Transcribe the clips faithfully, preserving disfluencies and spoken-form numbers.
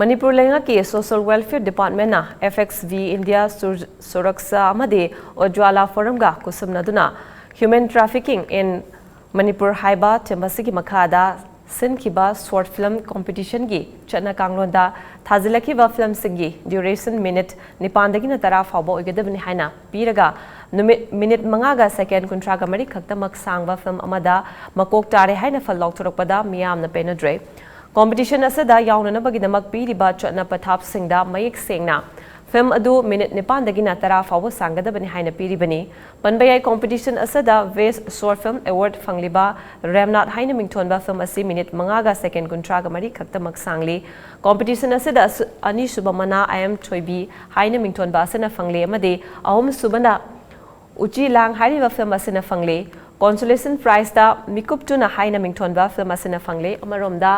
ꯃꯅꯤꯄꯨꯔ ꯂꯩꯉꯥꯛꯀꯤ Social Welfare Department ꯅ F X V India Sur- Suraksha ꯑꯃꯗꯤ Ujjwala Forum ꯒ ꯈꯨꯠꯁꯝꯅꯗꯨꯅ Human Trafficking in Manipur ꯍꯥꯏꯕ theme ꯑꯁꯤꯒꯤ ꯃꯈꯥꯗ ꯁꯤꯟꯈꯤꯕ short film competition ꯒꯤ ꯆꯠꯅ ꯀꯥꯡꯂꯣꯟꯗ ꯊꯥꯖꯤꯜꯂꯛꯈꯤꯕ film ꯁꯤꯡꯒꯤ duration minute ꯅꯤꯄꯥꯟꯗꯒꯤꯅ ꯇꯔꯥ ꯐꯥꯎꯕ ꯑꯣꯏꯒꯗꯕꯅꯤ ꯍꯥꯏꯅ ꯄꯤꯔꯒ, ꯅꯨꯃꯤꯠ minute ꯃꯉꯥꯒ second ꯀꯨꯟꯊ꯭ꯔꯥꯒ ꯃꯔꯤ ꯈꯛꯇꯃꯛ ꯁꯥꯡꯕ film ꯑꯃꯗ ꯃꯀꯣꯛ ꯇꯥꯔꯦ ꯍꯥꯏꯅ ꯐꯜ ꯂꯥꯎꯊꯣꯔꯛꯄꯗ ꯃꯤꯌꯥꯝꯅ ꯄꯦꯟꯅꯗ꯭ꯔꯦ꯫ Competition ꯑꯁꯤꯗ ꯌꯥꯎꯅꯅꯕꯒꯤꯗꯃꯛ ꯄꯤꯔꯤꯕ ꯆꯠꯅ ꯄꯊꯥꯞꯁꯤꯡꯗ ꯃꯌꯦꯛ ꯁꯦꯡꯅ film ꯑꯗꯨ minute ꯅꯤꯄꯥꯟꯗꯒꯤꯅ ꯇꯔꯥ ꯐꯥꯎꯕ ꯁꯥꯡꯒꯗꯕꯅꯤ ꯍꯥꯏꯅ ꯄꯤꯔꯤꯕꯅꯤ꯫ ꯄꯟꯕ ꯌꯥꯏ, competition ꯑꯁꯤꯗ Best Short Film Award ꯐꯪꯂꯤꯕ ꯔꯦꯝꯅꯥꯊ ꯍꯥꯏꯅ ꯃꯤꯡꯊꯣꯟꯕ film ꯑꯁꯤ minute ꯃꯉꯥꯒ second ꯀꯨꯟꯊ꯭ꯔꯥꯒ ꯃꯔꯤ ꯈꯛꯇꯃꯛ ꯁꯥꯡꯂꯤ꯫ Competition ꯑꯁꯤꯗ ꯑꯁ- ꯑꯅꯤꯁꯨꯕ ꯃꯅꯥ I Am ꯊꯣꯏꯕꯤ ꯍꯥꯏꯅ ꯃꯤꯡꯊꯣꯟꯕ ꯑꯁꯤꯅ ꯐꯪꯂꯤ ꯑꯃꯗꯤ ꯑꯍꯨꯝꯁꯨꯕꯅ ꯎꯆꯤ ꯂꯥꯡ ꯍꯥꯏꯔꯤꯕ film ꯑꯁꯤꯅ ꯐꯪꯂꯤ꯫ Consolation prize ꯇ ꯃꯤꯀꯨꯞ ꯇꯨꯅ ꯍꯥꯏꯅ ꯃꯤꯡꯊꯣꯟꯕ film ꯑꯁꯤꯅ ꯐꯪꯂꯤ꯫ ꯑꯃꯔꯣꯝꯗ,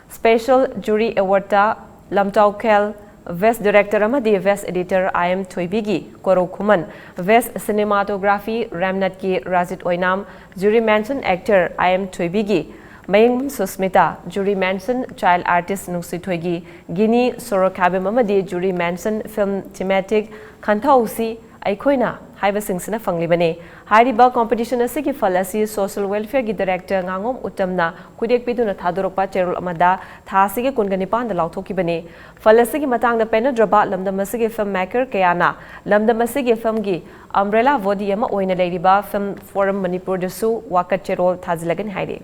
Special Jury Award ꯇ ꯂꯝꯖꯥꯎꯈꯦꯜ Best Director ꯑꯃꯗꯤ Best Editor I M ꯊꯣꯏꯕꯤꯒꯤ ꯀꯣꯔꯧ ꯈꯨꯃꯟ, Best Cinematography ꯔꯦꯝꯅꯥꯊꯀꯤ ꯔꯥꯖꯤꯠ Oinam, Jury Mention Actor I M ꯊꯣꯏꯕꯤꯒꯤ ꯃꯌꯦꯡꯕꯝ Susmita, Jury Mention Child Artist ꯅꯨꯡꯁꯤꯊꯣꯏꯒꯤ ꯒꯤꯅꯤ ꯁꯣꯔꯣꯈꯥꯕꯦꯝ ꯑꯃꯗꯤ Jury Mention Film Thematic ꯈꯟꯊꯧꯁꯤ ꯑꯩꯈꯣꯏꯅ ꯍꯥꯏꯕꯁꯤꯡꯁꯤꯅ ꯐꯪꯂꯤꯕꯅꯤ꯫ ꯍꯥꯏꯔꯤꯕ competition ꯑꯁꯤꯒꯤ ꯐꯜ ꯑꯁꯤ Social Welfare ꯒꯤ Director ꯉꯥꯉꯣꯝ ꯎꯠꯇꯝꯅ ꯈꯨꯗꯦꯛ ꯄꯤꯗꯨꯅ ꯊꯥꯗꯣꯔꯛꯄ ꯆꯦꯔꯣꯜ ꯑꯃꯗ ꯊꯥ ꯑꯁꯤꯒꯤ ꯀꯨꯟꯒ ꯅꯤꯄꯥꯟꯗ ꯂꯥꯎꯊꯣꯛꯈꯤꯕꯅꯤ꯫ ꯐꯜ ꯑꯁꯤꯒꯤ ꯃꯇꯥꯡꯗ ꯄꯦꯟꯅꯗ꯭ꯔꯕ ꯂꯝꯗꯝ ꯑꯁꯤꯒꯤ film maker ꯀꯌꯥꯅ ꯂꯝꯗꯝ ꯑꯁꯤꯒꯤ film ꯒꯤ umbrella body ꯑꯃ ꯑꯣꯏꯅ ꯂꯩꯔꯤꯕ Film Forum ꯃꯅꯤꯄꯨꯔꯗꯁꯨ ꯋꯥꯀꯠ ꯆꯦꯔꯣꯜ ꯊꯥꯖꯤꯜꯂꯒꯅꯤ ꯍꯥꯏꯔꯤ꯫